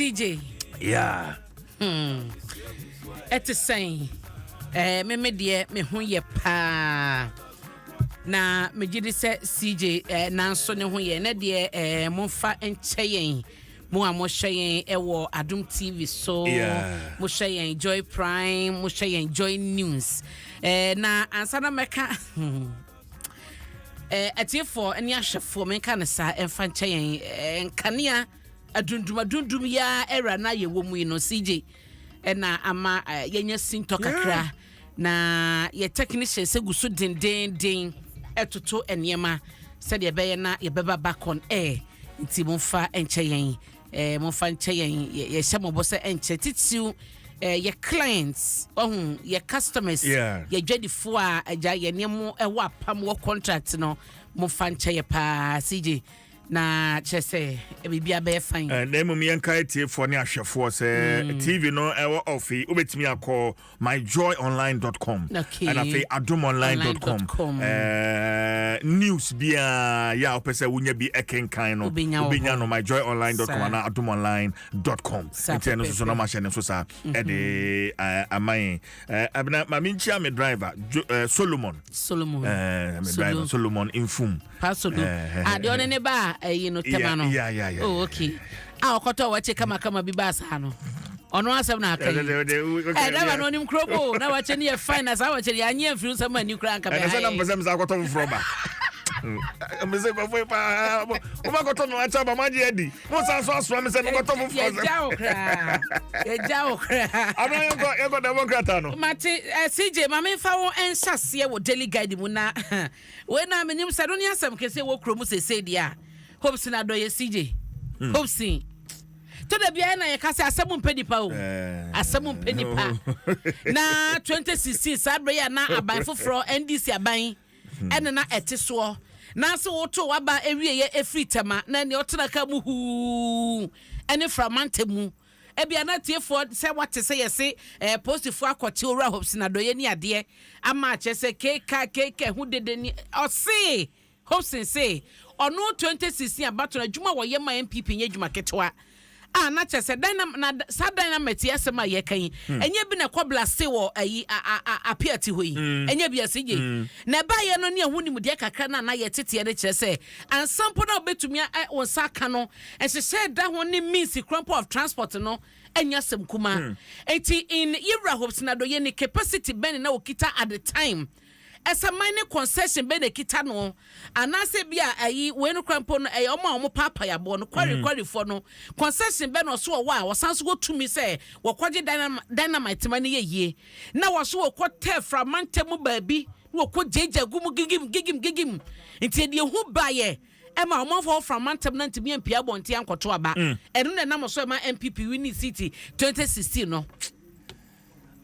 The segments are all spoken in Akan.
DJ. Yeah. Ɛte sɛn? Me me deɛ, me ho yɛ paa. Na megye di sɛ CJ nanso ne ho yɛ. Ne deɛ, momfa nkyɛ yɛn. Mo a mohwɛ yɛn ɛwɔ Adom TV so. Mohwɛ yɛn Joy Prime, mohwɛ yɛn Joy News. Na ansa na mɛka atiefoɔ ne ahwɛfoɔ, menka no saa, ɛmfa nkyɛ yɛn, nkanea adundum adundum ya ɛwura na yɛwɔ mu yi no, CJ, ɛna ama yɛnya sintɔ kakra na yɛ technician sɛ gu so dendenden ɛtoto nneɛma sɛdeɛ ɛbɛyɛ na yɛbɛba back on air. Nti momfa nkyɛ yɛn, momfa nkyɛ yɛn. Yɛhyɛ mmɔbɔ sɛ ɛnkyɛ titiriw yɛ clients, ɔhu yɛ customers, yɛ dwadifoɔ a agya yɛ nneɛma ɛwɔ apam wɔ contract no, momfa nkyɛ yɛ paa, CJ, na kyerɛ sɛ biribi abɛyɛ fine. Na mmom yɛnka atiefoɔ ne ahwɛfoɔ sɛ TV no ɛwɔ off yi, wobɛtumi akɔ myjoyonline.com ɛna afei adomonline.com. Online.com. News biaa yɛ a wopɛ sɛ wonya bi ɛkenkan no, Wobɛnya wɔ wobɛnya hɔ. no myjoyonline.com anaa adomonline.com. Nti ɛno nso so na mahyɛ ne nso saa ɛde ama yɛn. Abena, ma menkyia me driver Solomon. Solomon. Me Solo. driver Solomon Mfum. Pasolo. Ah, deɛ ɔne ne ba a ɛyi no tɛma no. Yeah. Oh, okay. A ɔkɔtɔ wɔkye kamakama bi ba saa no, ɔno asɛm na aka yi. Ɛ daba no ɔnim kurom o, na wɔkye no yɛ fine, na saa wɔkye no yɛanye amfiri nsɛm ani koraa nka Ɛnɛ sɛ na bɛha mpɛ sɛ mesa akɔtɔ foforɔ ba mesɛ nkɔfoɔ yi paa, wobakɔtɔ me wakyɛ aba moagye adi, mosan so asoa me sɛ mekɔtɔ foforɔ sɛ Yɛgya wo koraa, yɛgya wo koraa. Abena, yɛnkɔ dɛbɔ nkrataa no. Mate. CJ, ma memfa wo nhyɛ aseɛ wɔ Daily Guide mu na wei na menim sɛ no ne asɛm kɛsɛ wɔ kurom sesei deɛ a Hopeson Adorye. CJ, Hopeson to da biara na yɛka sɛ asɛm mpɛ nipa o. Asɛm mpɛ nipa. Na 2016 saa berɛ yi a na aban foforɔ, NDC aban, ɛne na ɛte soɔ nanso woto waba ewieɛ efiri Tɛma na nea ɔtena ka mu huu ɛne Framante mu ebia na tiefoɔ sɛ wate sɛ yɛse posifoɔ akɔkye owura Hopeson Adorye ne adeɛ ama akyerɛ sɛ keka keka ho dede ni. Ɔse Hopeson se ɔno 2016 abato no, adwuma a wɔyɛ ma NPP nyɛ adwuma ketewa a na kyerɛ sɛ dynam na saa dynamite yi asɛm a yɛka yi, ɛnyɛ bi na ɛkɔ blast wɔ ayi Apiate hɔ yi, ɛnyɛ bi ase gye na ɛbaayɛ no ne ɛho nimdeɛ kakra no a na yɛteteɛ no kyerɛ sɛ ansa mpo na wobɛtumi wo nsa aka no, nhyehyɛ da ho ne means kora mpo of transport no ɛnyɛ asɛm kuma. Enti in yɛwura Hopeson Adorye ne capacity bɛn na wɔkita at the time? Ɛsɛ mining concession bɛn na ekita no, anaasɛ bi a ayi wei no kora mpo no, ɛyɛ ɔmo a ɔmo paapaa aboɔ no, quarryfoɔ no, concession bɛn na ɔso wɔ hɔ a wɔsan so wɔ tumi sɛ wɔkɔgye dynamite ma no yɛ yie, na wɔso wɔkɔ tɛ Framantɛ mu baabi na wɔkɔ gyegya gu mu gigim gigim gigim? Nti ɛdeɛ ehu baayɛ ɛma ɔmanfoɔ wɔ Framantɛm na ntumi mpia abɔnten ankɔto aba. Ɛno na ɛnam so ɛma NPP win seat 2016 no,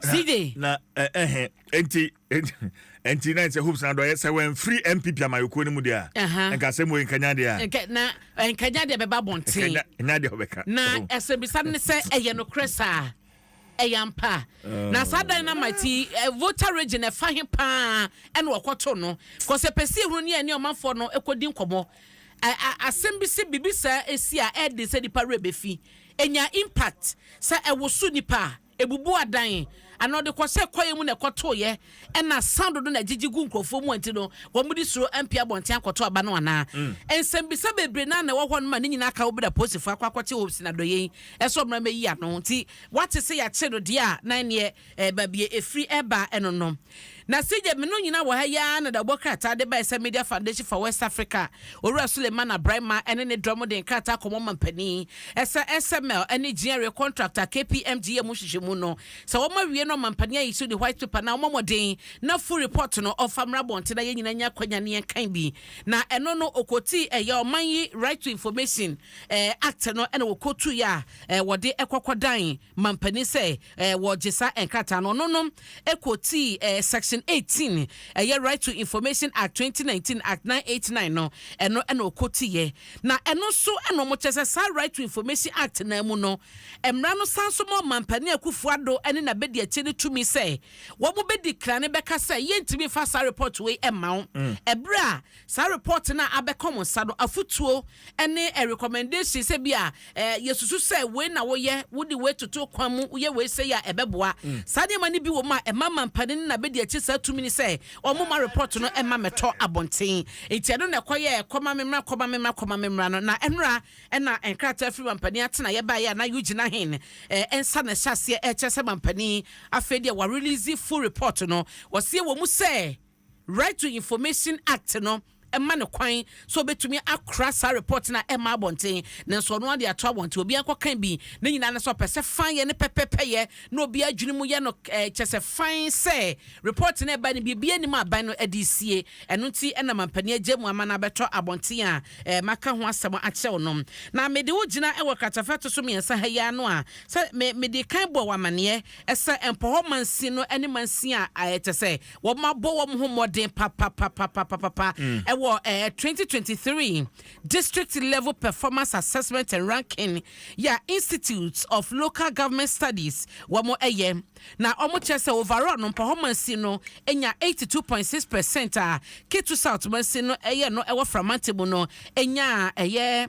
CJ. Na ɛhɛ enti na sɛ Hopeson Adorye sɛ wɔamfiri NPP amayɔkuo no mu deɛ a, nka asɛm wei nkanya deɛ a Nkɛ na nkanya deɛ bɛba abɔnten. Nkanya deɛ wɔbɛka. Na ɛsɛmbisa no ne sɛ, ɛyɛ nokorɛ saa? Ɛyɛ ampa na saa dynamite yi, Volta Region ɛfa he paa ɛna wɔkɔto no? Kɔsɛ pɛsi ehunu ne ɛne ɔmanfoɔ no ɛkɔdi nkɔmmɔ. Asɛm bi sɛ biribi saa esi a, ɛɛden sɛ nipa werɛ bɛfi. Enya impact sɛ ɛwoso nipa a, ebubu adan ana ɔde kɔhyɛ kɔɛ mu na ɛkɔtoyɛ, ɛna sound dodo na gyegye gu nkurɔfoɔ mu, nti no wɔn de suro mp abɔnten akɔto aba no anaa? Nsɛmbisa bebree naa na ɛwɔ hɔ no ma ne nyinaa ka wo bi na polisifoɔ akɔ akɔkye Hopeson Adorye yi ɛsɛ ɔmuna mɛyi ano. Nti wate sɛ yɛakye no deɛ a, na neɛ baabi efiri ɛba ɛno no na sigye me no nyinaa wɔ ha yi ara na dabɔ krataa de bae sɛ Media Foundation for West Africa Owura Suleiman Abraima ɛne ne dɔm de nkrataa kɔmɔ ma mpanin ɛsɛ SML ɛne GRA contractor KPMG yɛ mu hwehwɛmu no sɛ wɔn awie no, ɔma mpanin ayi so de white paper na wɔn mmɔden na full report no ɔfa mmra abɔnten na yɛn nyinaa nya akwanya ne yɛn kan bi. Na ɛno no okoti ɛyɛ ɔman yi Right to Information Act no ɛna wɔkɔtu yɛ a wɔde ɛkɔkɔ dan mampanin sɛ wɔgye saa nkrataa no. Ɔno no ɛkɔtii section 18, ɛyɛ Right to Information Act 2019, Act 989 no, ɛno ɛna ɔkɔtiiɛ. Na ɛno nso ɛna ɔmo kyerɛ sɛ saa Right to Information Act na mu no, mmara no san so ma ɔmampanin Akufo Addo ɛne n'abɛdi. abɛdi akyire no tumi sɛ wɔn bɛdi krane bɛka sɛ yɛntumi fa saa report wei ɛma wo, ɛberɛ a saa report no a abɛkɔ mo nsa no, afotuo ne recommendation sɛ bi a yɛsusu sɛ wei na woyɛ, wode wei toto kwan mu, woyɛ wei sɛ yɛ a ɛbɛboa. Saa nneɛma no bi wɔ mu a ɛma mampanin no na bɛdi akyi saa tumi ni sɛ ɔmo ma report no ɛma mɛtɔ abɔnten. Nti ɛno na ɛkɔyɛ kɔma me mmra, kɔma me mmra, kɔma me mmra no. Na ɛnora ɛna nkrataa firi mampanin atena yɛbaeɛ a na Eugene Ahen ɛnsa na ɛhyɛ aseɛ ɛkyɛ sɛ mampanin afei deɛ wa release full report no. Wɔsie wɔ mu sɛ Right to Information Act no ɛma ne kwan so obetumi akora saa report na ɛma abɔnten, nanso ɔno ade ato abɔnten, obi akɔkan bi ne nyinaa no sɛ ɔpɛ sɛ fan yɛ ne pɛpɛpɛyɛ na obi adwene mu yɛ no kyɛ sɛ fan sɛ report no ɛba no, biribi anim aban no ɛde sie. Ɛno nti ɛna mampanin agye mu ama no abɛtɔ abɔnten a maka ho asɛm akyerɛw no. Na mede wo gyina ɛwɔ kratafa to so 3 ha yi ano a sɛ me mede kan bɔ wɔ amanneɛ ɛsɛ Mpɔhɔ mansin no ɛne mansin a ɛkyɛ sɛ wɔn abɔ wɔn ho mmɔden papapapapapa ɛwɔ 2023 District Level Performance Assessment and Ranking yɛ Institute of Local Government Studies wɔn ɛyɛ. Na wɔn kyerɛ sɛ overall no, Mpɔhɔ mansin no enya 82.6% a Ketu South mansin no ɛyɛ no ɛwɔ Framante mu no enya ɛyɛ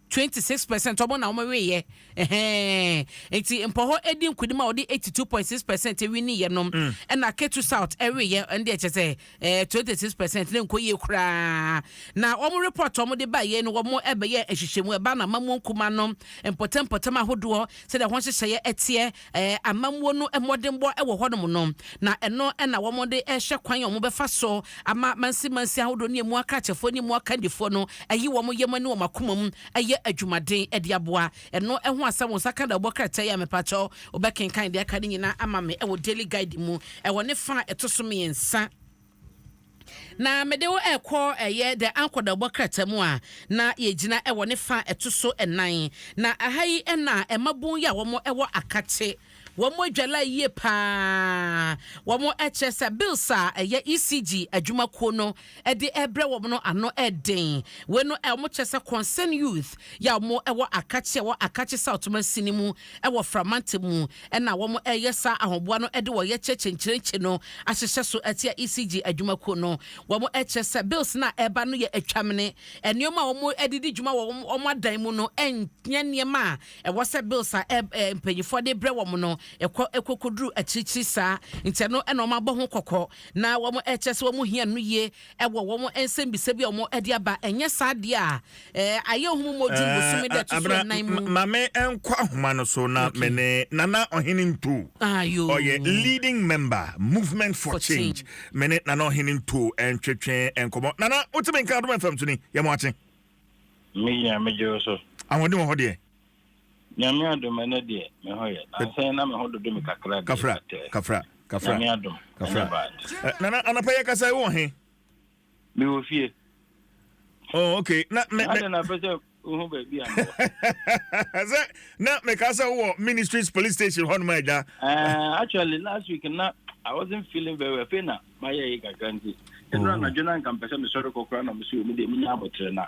26%. Ɔmo na ɔmo weyɛ ɛhɛn. Nti Mpɔhɔ edi nkunim a ɔde 82.6% ewi ne yɛ nom, ɛna Ketu South ɛweyɛ ɛn deɛ kyɛ sɛ 26% ne nkɔ yie koraa. Na wɔn report wɔn de ba yɛ no, wɔn ɛbɛyɛ nhyehyɛmu ɛba na amamuo nkuma no mpɔtɛmpɔtɛm ahodoɔ sɛdeɛ wɔn nhyehyɛeɛ ɛteɛ, amamuo no mmɔdenbɔ ɛwɔ hɔnom no, na ɛno ɛna wɔn de ɛhyɛ kwan a wɔn bɛfa so ama mansi mansi ahodoɔ ne emu akrakyɛfoɔ ne emu akandifoɔ no ɛyi wɔn yam ne wɔn akoma mu ɛyɛ adwumaden ɛde aboa. Ɛno ɛho asɛm wɔn nsa ka da ɔbɔ krataa yi a mepakyɛw ɔbɛkenkan deɛ aka ne nyinaa ama me ɛwɔ Daily Guide mu ɛwɔ ne fa a ɛto so 3. Na mede wo ɛkɔ ɛyɛ The Anchor da ɔbɔ krataa mu a na yɛgyina ɛwɔ ne fa ɛto so 4. Na aha yi ɛna ɛmabun yi a wɔn ɛwɔ Akakye wɔn adwala yie paa. Wɔn ɛkyerɛ sɛ bills a ɛyɛ ECG adwumakuo no ɛde ɛbrɛ wɔn no ano ɛden. Wei no wɔn kyerɛ sɛ Concern Youth yɛ a wɔn ɛwɔ Akakye, ɛwɔ Akakye South mansini mu ɛwɔ Framante mu, ɛna wɔn ɛyɛ saa ahoboa no ɛde wɔyɛ kyerɛkyerɛkyerɛ no ahyehyɛ so ɛte ECG adwumakuo no. Wɔn ɛkyerɛ sɛ bills na ɛba no yɛ atwamene nneɛma a wɔn ɛdidi dwuma wɔ wɔn adan mu no, ɛnyɛ nneɛma a ɛwɔ sɛ bills a ɛ ɛ mpanyinfoɔ de brɛ wɔn no ɛkɔ ɛkɔkɔduru akyirikyiri saa. Nti ɛno ɛna wɔn abɔ ho kɔkɔ na wɔn ɛkyerɛ sɛ wɔn hia no yie ɛwɔ wɔn nsɛmbisa bi a wɔn ɛde aba. Ɛnyɛ saa deɛ a ayɛ ohun mu ojú bosomi dɛ ɛto so 4 mu. Maame, nkɔ ahoma no so na mene Nana Ɔhene Nto. Ayo. Ɔyɛ leading member, Movement for For Change. Mene Nana Ɔhene Nto ntwetwe nkɔmmɔ. Nana, wotumi nka Adom FM so ni yɛmo akye. Me nya megye wo so. Ahoɔden wɔ hɔ deɛ? Nyame adom, ɛnɛ deɛ me ho yɛ nansɛn na me ho dodo me kakra deɛ, Kafra. But, Kafra, kafra. Nyame adom. Kafra. Ɛnyɛ bad. Nana, anapa yɛ kasa yi wɔ he? Mewɔ fie. Oh, okay. Na me ade na pɛ sɛ wohu baabi a mewɔ? Sɛ na meka sɛ wowɔ Ministries Police Station hɔ nom agya. Actually, last week na I wasn't feeling very well. Afei na mayɛ yi kakra nti ɛnora anadwo na nka mpɛ sɛ mesɔre kɔkora na mesɛ ɔmu deɛ menya abɔterɛ na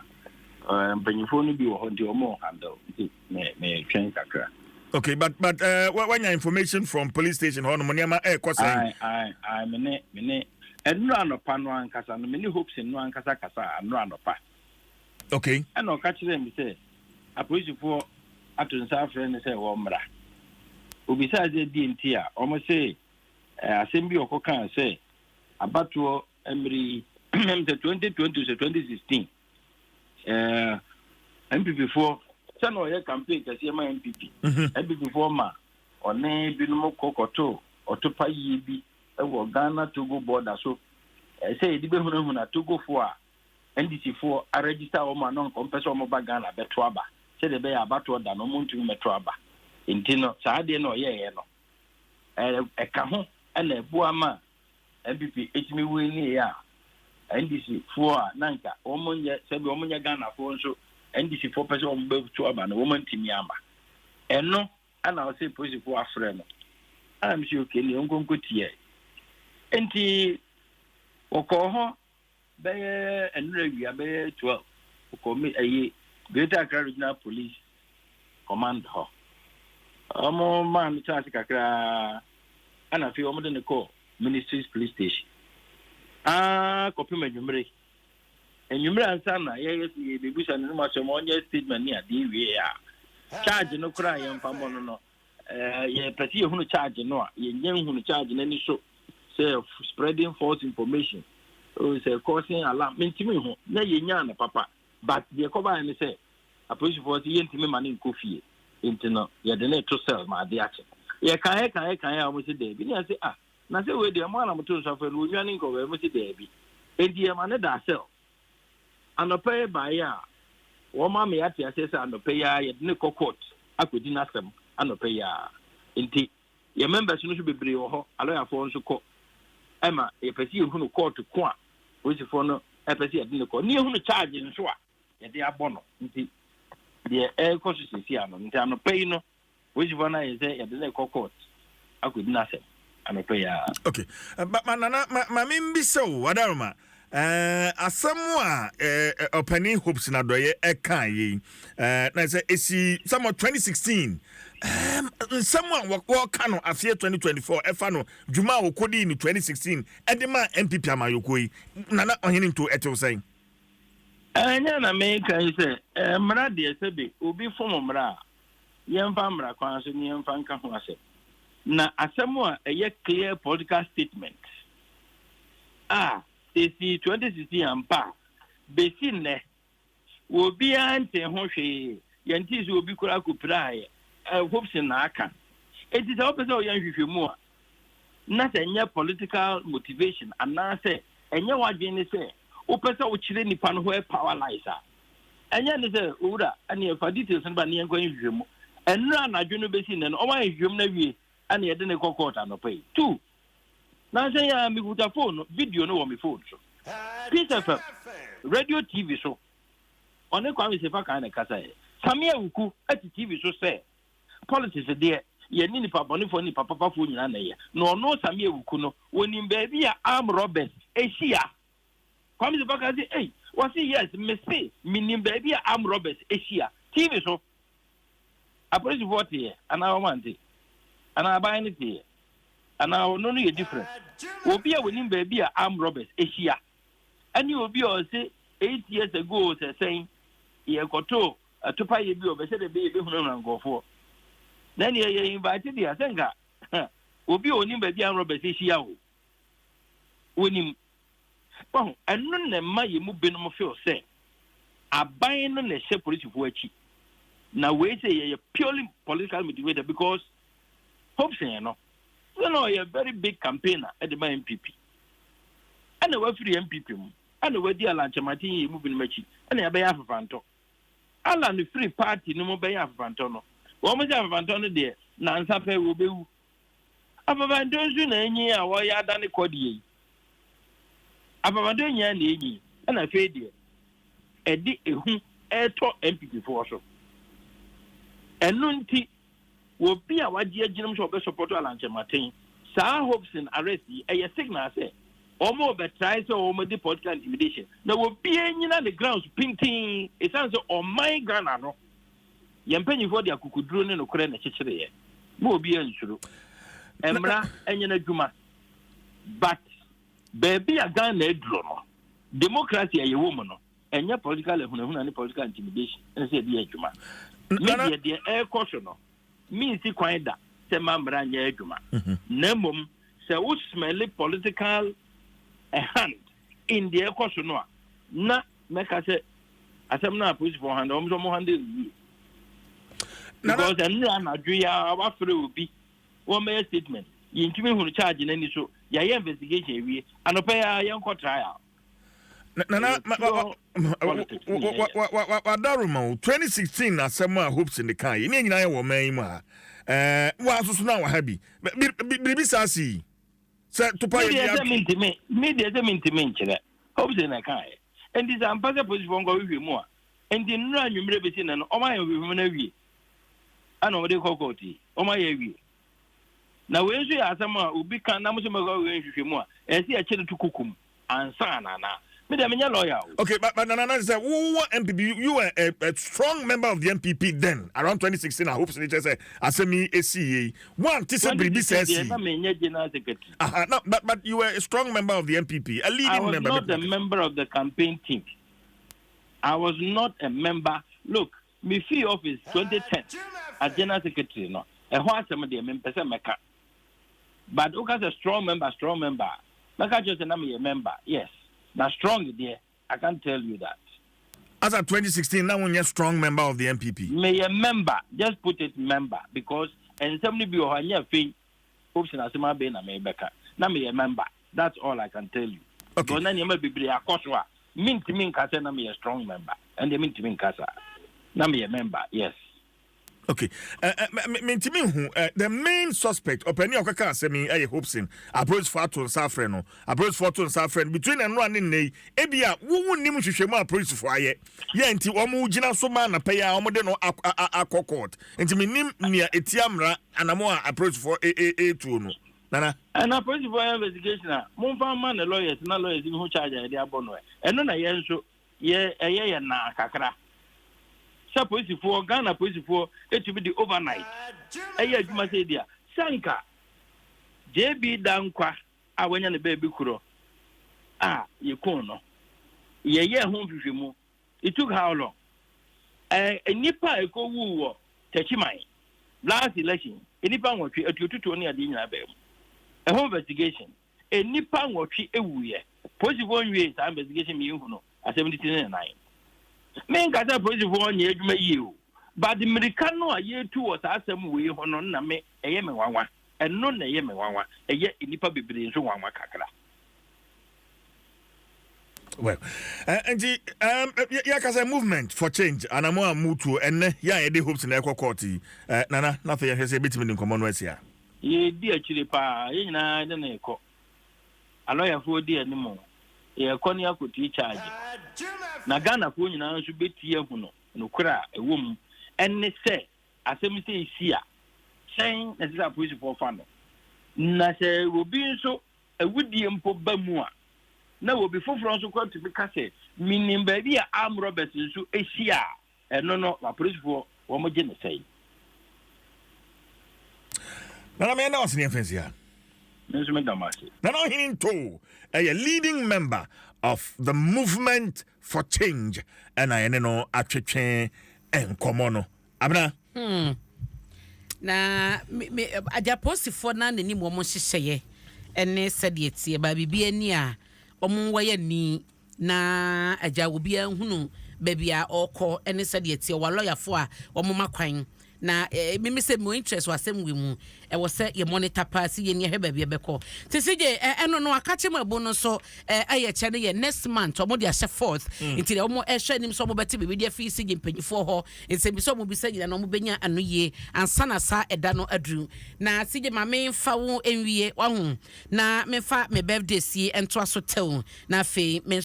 mpanyimfoɔ no bi wɔ hɔ nti ɔmo handle nti metwɛn kakra. Okay, but wanya information from police station hɔ nom, nneɛma ɛɛkɔ sɛn? Aye, aye, aye, me ne ɛnora anɔpa no ankasa no, me ne Hopeson no ankasa kasa anora anɔpa. Ɛna ɔka kyerɛɛ me sɛ apolisifoɔ ato nsa afrɛ no sɛ wɔmmra. Obisaa sɛ die nti a ɔmo se asɛm bi a ɔkɔkaa sɛ abatoɔ mmere yi mɛm sɛ 2020 sɛ 2016 NPP foɔ sɛna ɔyɛ campaign kɛseɛ ma NPP. NPP foɔ ma ɔne binom kɔ kɔto ɔtopa yie bi ɛwɔ Ghana Togo border so sɛ yɛde bɛhunahuna Togofoɔ a NDC foɔ a register wɔn a na nka ɔmpɛ sɛ wɔn ba Ghana bɛto aba, sɛdeɛ ɛbɛyɛ abatoɔ da no wɔn ntumi mɛto aba. Nti no saa adeɛ no ɔyɛɛyɛ no ɛka ho ɛna ɛboa ma NPP etumi win yɛ a NDC foɔ a na nka wɔn nyɛ sɛbi wɔn nyɛ Ghana foɔ nso NDC foɔ pɛ sɛ wɔn bɛto aba no wɔn ntumi ama. Ɛno ɛna ɔsɛ polisifoɔ afrɛ no ɛna mi sɛ okay, ne nkonko tiɛ. Nti wɔkɔɔ hɔ bɛyɛ nnura wia bɛyɛ 12, wɔkɔ mi ɛyi Greater Accra Regional Police Command hɔ. Wɔn maa no kyerɛ ase kakraa. Ɛna afei wɔde no kɔɔ Ministries Police Station. Aa kɔpem anwummere. Anwummere ansa na yɛyɛ sɛ yɛbɛbusa no nom asɛm ɔnyɛ statement ne adeɛ wie a charge no koraa yɛmfa mmɔ no no yɛpɛ sɛ yɛhunu charge no a yɛnyɛ nhunu charge no ani so sɛ spreading false information sɛ causing alarm mentumi ho na yɛnyaa no papa but deɛ kɔbaeɛ ne sɛ apolisifoɔ sɛ yɛntumi ma no nkɔ fie nti no yɛde ne to cell ma ade akye. Yɛkaeɛ kaeɛ kaeɛ a wɔn sɛ daabi ne yɛsɛ ah na sɛ wei deɛ mo ana moto nsa frɛ no wɔnwa ne nkɔwɛ mo sɛ daabi nti yɛma ne da cell. Anɔpɛ yi baeɛ a wɔn ama yɛate aseɛ sɛ anɔpɛ yi a yɛde ne kɔ court akɔdi n'asɛm anɔpɛ yi a nti yɛ members no nso bebree wɔ hɔ, alɔyafoɔ nso kɔ ɛma yɛpɛ sɛ yɛhunu court ko a polisifoɔ no ɛpɛ sɛ yɛde ne kɔ ne yɛhunu charge nso a yɛde abɔ no. Nti deɛ ɛrekɔ so sisi ano nti anɔpɛ yi no polisifoɔ no ayɛ sɛ yɛde ne kɔ court akɔdi n'asɛm anɔpɛ yi a. Okay, ma nana ma me mbisa o adaroma asɛm a ɔpanin Hopeson Adorye ɛka yi na sɛ esi summer 2016 nsɛm a wɔka no afeɛ 2024 ɛfa no dwuma a wɔkɔdii no 2016 ɛde ma NPP amayɔkuo yi, nana ɔhene nto ɛtew sɛn? Ɛnyɛ na meka yi sɛ mmara deɛ sɛbe obi fom mmara a yɛmfa mmara kwan so ne yɛmfa nka ho asɛm na asɛm a ɛyɛ clear political statement a esi 2016 ampa a besi nnɛ obiara nte ho hwee. Yɛnte sɛ obi koraa kɔpira ayɛ Hopeson na aka. Eti sɛ wopɛ sɛ ɔyɛ nhwehwɛmu a na sɛ ɛnyɛ political motivation anaasɛ ɛnyɛ w'adwene ne sɛ wopɛ sɛ wokyerɛ nipa no where power lies a ɛnyɛ ne sɛ owura ɛne ɛfa details no ba ne yɛnkɔ nhwehwɛmu. Ɛnnora anadwo no bɛsi nnɛ no ɔma nhwehwɛmu no awie ɛne yɛde ne kɔ court anɔpa yi two. Na sɛ yɛ a mekuta phone no video no wɔ me phone so, Peace FM radio TV so, ɔne Kwame Sefa kan na kasa yɛ Samia Wuku ɛte TV so sɛ politics deɛ yɛne nipa bɔnefoɔ ne nipa papafoɔ nyinaa na ɛyɛ na ɔno Samia Wuku no wɔnim baabi a arm robbers ahyia. Kwame Sefa kan sɛ ei wɔse yes mese menim baabi a arm robbers ahyia TV so. Apolisifoɔ teɛ anaa wɔn ante anaa aban no teɛ anaa ɔno no yɛ different. Obi a wɔnim baabi a arm robbers ahyia ɛne obi a ɔse 8 years ago sɛ sɛn yɛkɔto atopa yɛ bi ɔbɛsɛ de bɛyɛ bɛhunahuna nkurɔfoɔ na neɛ yɛ invite deɛ sɛ nka obi a onim baabi a arm robbers ahyia o wɔnim wahu. Ɛno na ɛma yɛ mu binom feel sɛ aban no na ɛhyɛ polisifoɔ akyi na wei sɛ yɛyɛ purely political motivated because Hopeson no sɛ na ɔyɛ very big campaigner ɛde ma NPP ɛna wafiri NPP mu ɛna wadi Alan Kyerematen yɛ mu binom akyi ɛna yɛbɛyɛ afefantɔ. Alan firi party no mu bɛyɛ afefantɔ no wɔn sɛ afefantɔ no deɛ nansa pɛ wɔbɛwu. Afefantɔ nso na enyi a wɔyɛ adane kɔdeɛ yi afefantɔ nyinaa na enyi ɛna afei deɛ ɛde ehu ɛɛtɔ NPP foɔ so. Ɛno nti obi a wagye agyinam sɛ ɔbɛ support Alan Kyerematen saa Hopeson arrest yi ɛyɛ signal sɛ wɔn bɛtrae sɛ wɔn de political intimidation na obiara nyina ne grounds pintin esan sɛ ɔman Ghana no yɛn mpanyinfoɔ de akokoduro ne nokorɛ na ɛkyekyere mo obiara nsuro mmara ɛnyɛ n'adwuma but beebi a Ghana aduro no democracy a yɛwɔ mu no ɛnyɛ political ehunahuna ne political intimidation ɛna sɛ yɛde yɛ adwuma. Me deɛ deɛ ɛrekɔ so no minsi kwan da sɛ ma mmara nyɛ adwuma na mmom sɛ wo smell political a hand in deɛ ɛkɔ so no a na mɛka sɛ asɛm no a polisifoɔ handle wɔn nso wɔn handle yie because ɛnura anadwo yi a wafrɛ obi wɔn bɛyɛ statement yɛntumi hunu charge n'ani so yɛayɛ investigation awie anɔpɛ yi a yɛnkɔ trial. Nana wadaroma o 2016 asɛm a Hopeson de kan yi ne nyinaa yɛ wɔ ɔman yi mu ha wa soso no a wɔ ha bi biribi saa si sɛ topa yɛ bi ato mi deɛ sɛ mintimi nkyerɛ Hopeson na ɛka yɛ nti sɛ ampa sɛ polisifoɔ nkɔ hwehwɛ mu a nti nnura anwummerɛ bɛsi nɛ no ɔma yɛ nhwehwɛ mu no awie ɛna ɔmde kɔ court yi ɔma yɛ awie na wei nso yɛ asɛm a obi ka na mo sɛ mɛkɔ hwehwɛ nhwehwɛ mu a ɛsɛ yɛkyɛ no to kokom ansa nana. Me deɛ, menyɛ lawyer o. Okay, but Nana sɛ wowɔ NPP, you were a strong member of the NPP then around 2016. I hope so. Kyerɛ sɛ asɛm yi esi yie, one te sɛ biribi sɛ ɛsi. Na menyɛ general secretary. No, but you were a strong member of the NPP, a leading I was member. Not a member of the campaign team. I was not a member. Look, me fii office 2010 as general secretary no, ɛhɔ asɛm deɛ mempɛ sɛ mɛka, but woka sɛ strong member, strong member, mɛka kyerɛ sɛ na meyɛ member, yes, na strong deɛ, I can't tell you that. As at 2016, now you're strong member of the NPP. Meyɛ member, just put it member, because nsɛm no bi wɔ hɔ anyɛ afei Hopeson asɛm abɛn na mebɛka na meyɛ member. That's all I can tell you. Because na nneɛma bebree akɔ so a mentumi nka sɛ na meyɛ strong member. Ɛndeɛ mentumi nka saa, na meyɛ member, yes. Okay, mentumi hu the main suspect, ɔpani a ɔkaka asɛm yi ɛyɛ Hopeson. Apolisifoɔ ato nsa afrɛ no, apolisifoɔ ato nsa afrɛ no between ɛnora ne nnɛ yi. Ebi a wowu nim nhwehwɛmu a apolisifoɔ ayɛ yɛ nti wɔn gyina so ma anapa yi a wɔde no akɔ court, nti menim nea etia mmara anamo a apolisifoɔ etuo no, Nana. Ɛna apolisifoɔ yɛ investigation a, momfa ma ne lawyers na lawyers bi ho charge a yɛde abɔ no. Ɛno na yɛn nso yɛ ɛyɛ yɛ naa kakra sɛ polisifoɔ, Ghana polisifoɔ etumi de overnight ɛyɛ adwuma sɛ di a sanka JB Dankwa a wanya ne baabi korɔ a yɛkun no, yɛyɛ ho nhwehwɛmu. It took how long? Nipa a ɛkɔwu wɔ Tɛkyiman last election, nipa 8, atuotutuo ne adeɛ nyinaa bɛɛ mu, ɛho investigation, nipa 8 ewuyɛ, polisifoɔ nwie saa investigation mi ehu no asɛm de ti ne nan. Menka sɛ polisifoɔ nyɛ adwuma yie o, but mmirika no a yɛtu wɔ saa asɛm wei ho no na me ɛyɛ me nwanwa. Ɛno na ɛyɛ me nwanwa, ɛyɛ nnipa bebree nso nwanwa kakra. Well, nti yɛka sɛ Movement for Change anamo a mutuo ɛnnɛ yɛ a yɛde Hopeson na ɛkɔ court yi, Nana, na afei yɛhwɛ sɛ yɛbɛtumi de nkɔmmɔ no asi a. Yɛdi akyire paa, yɛn nyinaa de ne kɔ, alɔyafoɔ di anim, yɛkɔ ne akɔtie charge na Ghanafoɔ nyinaa nso bɛtie ahu no. Nokorɛ a ɛwɔ mu ɛne sɛ asɛm sɛ ɛsi a, sɛn na ɛsɛ sɛ apolisifoɔ fa no, na sɛ obi nso awudie mpo ba mu a, na obi foforɔ nso kɔ tumi ka sɛ minim baabi a armed robbers nso ahyia a, ɛno no apolisifoɔ wɔn gye ne sɛn? Nana, meyɛ na ɔsene yɛmfa nsi ha. Me nso meda mo ase. Nana Ɔhene Nto ɛyɛ leading member of the Movement for Change, ɛna yɛne no atwetwe nkɔmmɔ no, Abena. Na me agya, polisifoɔ na n'anim wɔn nhyehyɛeɛ ɛne sɛdeɛ teɛ ba biribi ani a wɔn wɔyɛ ni na agya obiara hunu baabi a ɔrekɔ ɛne sɛdeɛ teɛ wɔ alɔyafoɔ a wɔn ma kwan na mimi sɛ mo interest wɔ asɛm wɔ mu, ɛwɔ sɛ yɛ monitor paa si yɛ ni ɛhwɛ baabi ɛbɛkɔ te sɛ gye ɛno no akakye mu ɛbo no nso ɛyɛ kyɛ no yɛ next month, ɔmo de ahyɛ fourth, nti deɛ ɔmo ɛhwɛ anim sɛ ɔmo bɛte biribi de afi si gye mpanyinfoɔ hɔ nsɛm bi sɛ ɔmo bisa nyina na ɔmo bɛnya ano yie ansa na saa ɛda no aduru. Na si gye maame nfa wo nwie waho na memfa me birthday sie ntoa so tew na afei me.